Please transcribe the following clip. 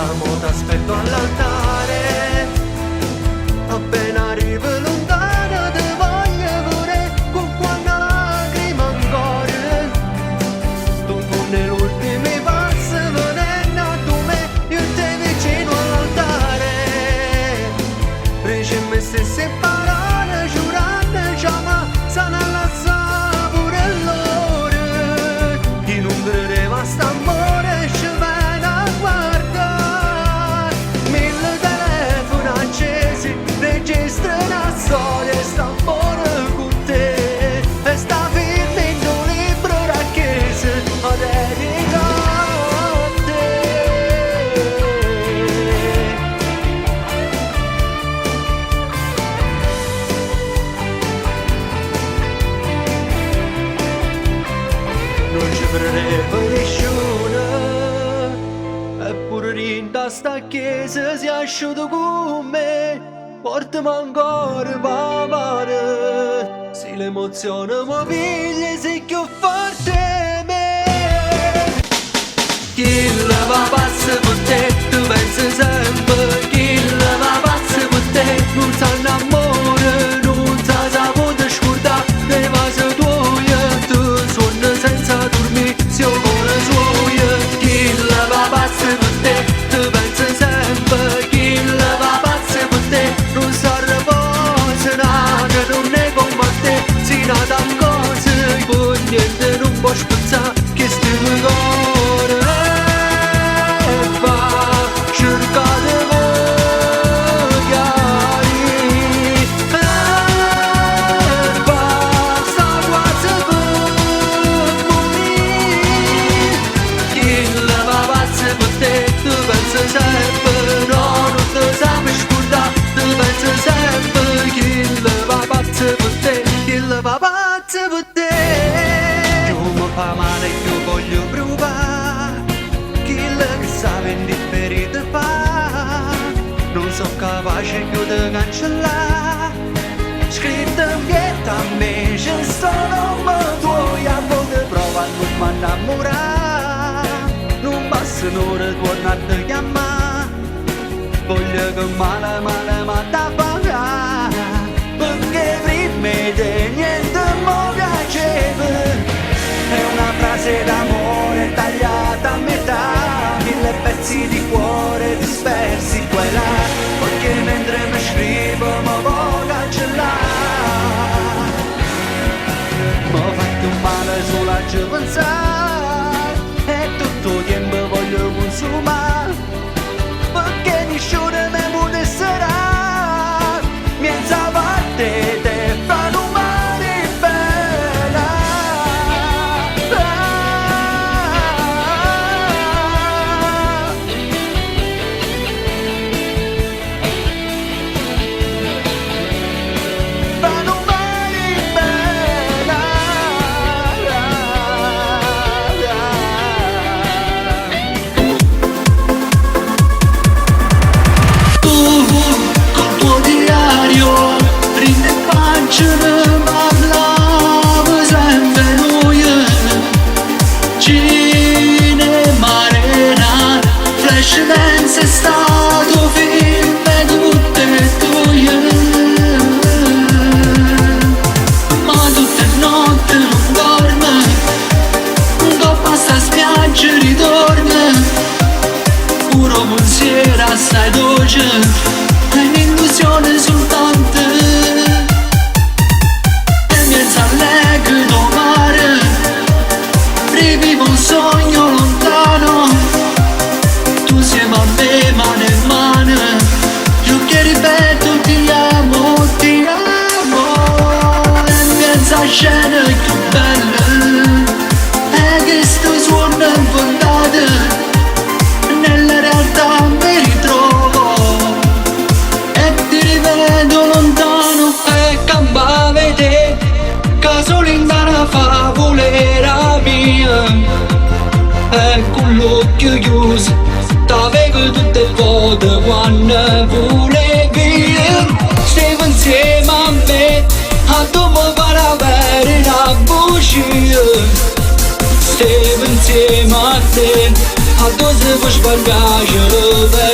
Amo t'aspetto all'altare. Appena arrivo lontano te voglio vedere con quanta lacrima ancora. Tu nell'ultimi passi venendo a tu me, io te vicino all'altare. Dicemme stesse parole, giurando, ma sana la pure loro. Chi non credeva a st'amore ci viene a guardare. Mille telefoni accesi, registra una storia e st'amore con te. E sta firma in un libro da chiesa, a dedica a te. Non ci credeva nessuno. Eppure dint' sta chiesa si è asciuto con me. Portami ancora papà. Se l'emozione mi piglia sei più forte di me. Chi la va passa per te, tu pensi sempre. Chi la va passa per te, non sa l'amore, non sa saputo scordare. Le vase tue, tu suoni senza dormire, se io cuore suoio. Chi la va passa per te, tu pensi sempre. Chi la va passa per te, non sa riposa, nata non è come te. Si nata cosa, poi niente non può spezzare, che stiamo cuore e va, cercate voi chiari. E basta quasi per morire. Chi la va pazza per te, tu pensi sempre, no, non ti sai scordare, tu pensi sempre. Chi la va pazza per te, chi la va pazza per te. Più mi fa male, più voglio provare, chi la che sa indifferita fa, non so capace più di cancellare. Scritto in pietà a me c'è sto nome tuo, a volte prova a non mi innamorare. Non basta un'ora torna a te chiamare, voglio che male male ma da pagare, perché prima di niente mi piaceva. È una frase d'amore tagliata a metà, mille pezzi di cuore dispersi qua e là, perché mentre mi scrivo mi voglio cancellare. Mi ho fatto un male solo a ci pensare, e tutto il tempo voglio consumare, perché nessuno mi potesse dare, mezza parte te fanno male bella. Fanno male bella. Tu col tuo diario rinde pagine parlava sempre lui. Cinema arena, flash dance è stato film tutte e due. Ma tutte notte non dorme, dopo sta spiaggia ritorna. Puro pensiero assai dolce, è un'illusione soltanto. E mezzo all'eco do mare, rivivo un sogno lontano. Tu insieme a me, mano in mano, io che ripeto ti amo, ti amo. E mezza scena più bella, è che sto suono infondato, nella realtà mi ritrovo e ti rivedo lontano. E campave te, che solo in una favola era mia. E con l'occhio chiuso, t'avevo tutte le volte quando volevi. Stavo insieme a me, a tu mi pare avere una bugia. Stavo insieme a te, Addò se può sbagliare.